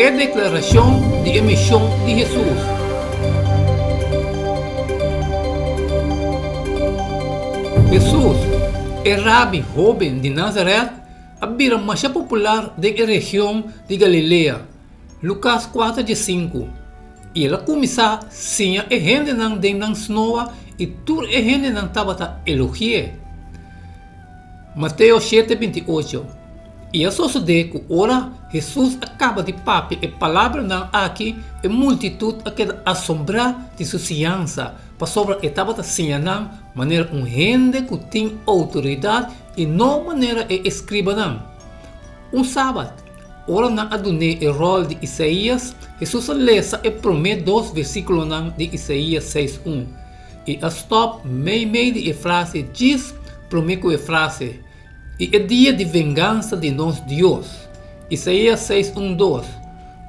E deklarashon di e mishon di Hesus. Hesus, e rabi hóben di Nazaret, a bira masha popular den e region di Galilea. Lukas kuater diesinku, I el a kuminsá siña e hendenan den nan snoa i tur e hendenan tabata elogi'é. Mateo shete 28, I a sosodé ku ora Hesus a kaba di papia e palabranan aki, e multitut a keda asombrá di su siñansa, pasobra e tabata siña nan manera un hende ku tin outoridat i no manera e eskribanan. Un sabat, ora nan a dun'é e ròl di Isaías, Hesus a lesa e promé dos versíkulonan di Isaías seis un i a stòp meimei di e frase djis promé ku e frase, I e dia di vengansa di nos Dios. Isaías seis un dos,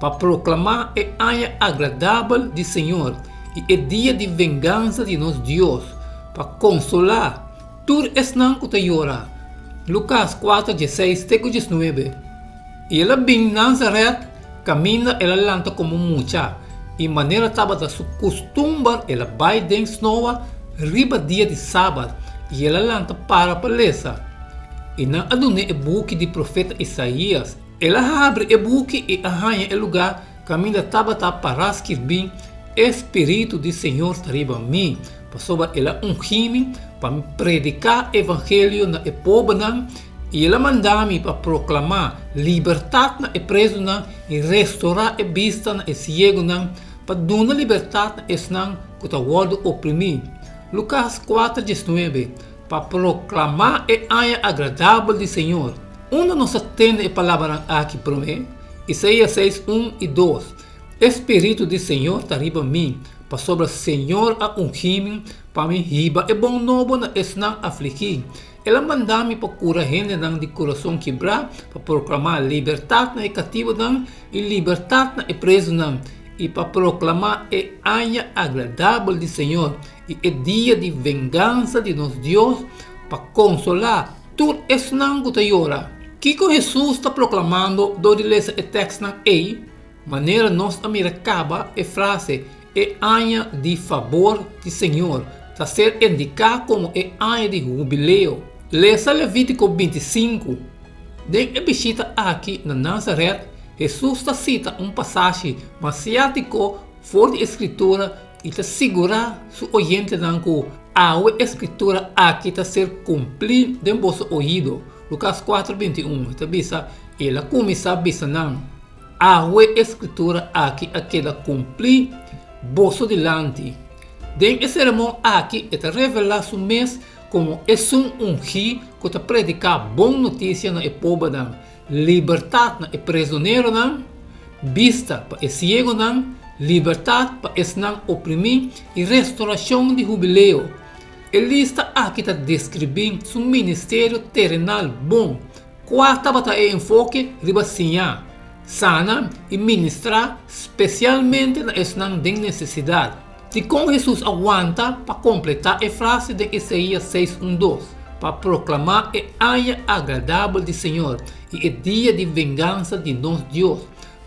Pa proklamá e aña agradabel di Señor i e dia di vengansa di nos Dios, pa konsolá Tur esnan ku ta yora. Lukas kuater dieseis te ku diesnuebe. I el a bin Nazaret, kaminda el a lanta komo mucha, i manera tabata su kustumber el a bai den snoa riba dia di sabat, i el a lanta para pa lesa. I nan a dun'é e buki di profeta Isaías. El a habri e buki i a haña e lugá kaminda tabata pará skirbí, E spiritu di Señor ta riba mi, pasobra el a ungí mi pa mi prediká evangelio na e pobernan, i el a manda mi pa proklamá libertat na e prezunan i restorá e bista na e siegunan, pa duna libertat na esnan ku ta wòrdu oprimí. Lukas kuater diesnuebe, Pa proklamá e aña agradabel di Señor. Unda nos a tende e palabranan aki promé? Isaías seis un i dos, E spiritu di Señor ta riba mi, pasobra Señor a ungí mi pa mi hiba e bon nobo na esnan afligí. El a manda mi pa kura hendenan di kurason kibrá, pa proklamá libertat na e katibunan i libertat na e prezunan, i pa proklamá e aña agradabel di Señor i e dia di vengansa di nos Dios, pa konsolá tur esnan ku ta yora. Kiko Hesus ta proklamando dor di lesa e tèkstnan ei? Manera nos a mira kaba, e frase e aña di fabor di Señor ta ser indiká komo e aña di hubileo. Lesa Levítiko 25. Den e bishita aki na Nazaret, Hesus ta sita un pasashi masiátiko for di e Skritura i ta sigurá su oyentenan ku awe e Skritura aki ta ser kumplí den boso oido. Lukas kuater 21, E ta bisa, El a kuminsá bisa nan, Awe e Skritura aki a keda kumplí boso dilanti. Den e sermon aki e ta revelá su mes komo esun ungí ku ta prediká bon notisia na e pobernan, libertat na e prizoneronan, bista pa e siegonan, libertat pa esnan oprimí i restorashon di hubileo. E lista aki ta deskribí su ministerio terenal bon. Kua tabata e enfoke riba siña, sana i ministrá spesialmente na esnan den nesesidat? Dikon Hesus a wanta pa kompletá e frase den Isaías seis un dos, Pa proklamá e aña agradabel di Señor i e dia di vengansa di nos Dios,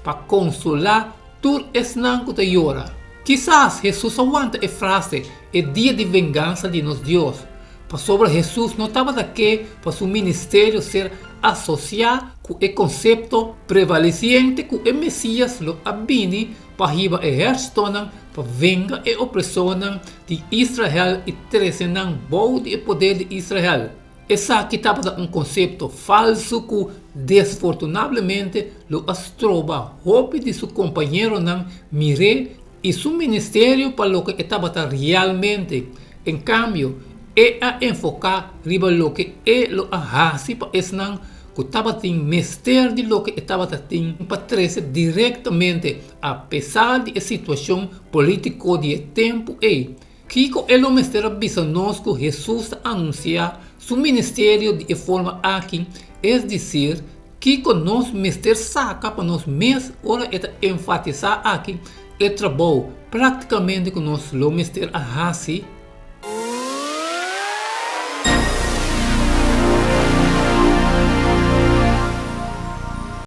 pa konsolá tur esnan ku ta yora? Kisas Hesus a wanta e frase e dia di vengansa di nos Dios, pasobra Hesus no tabata ke pa su ministerio ser asosiá ku e konsepto prevalesiente ku e Mesías lo a bini pa hiba ehérsitonan pa venga e opresornan di Israel i trese nan bou di e poder di Israel. Esaki tabata un konsepto falsu ku desfortunablemente lo a stroba hopi di su kompañeronan mir'é i su ministerio pa loke e tabata realmente. En kambio, e a enfoká riba loke e lo a hasi pa esnan ku tabatin mester di loke e tabata tin pa trese direktamente apesar di e situashon polítiko di e tempu ei. Kiko e lo mester a bisa nos ku Hesus ta anunsiá su ministerio di e forma aki, es desir, kiko nos mester saka pa nos mes ora e ta enfatisá aki e trabou práktikamente ku nos lo mester a hasi?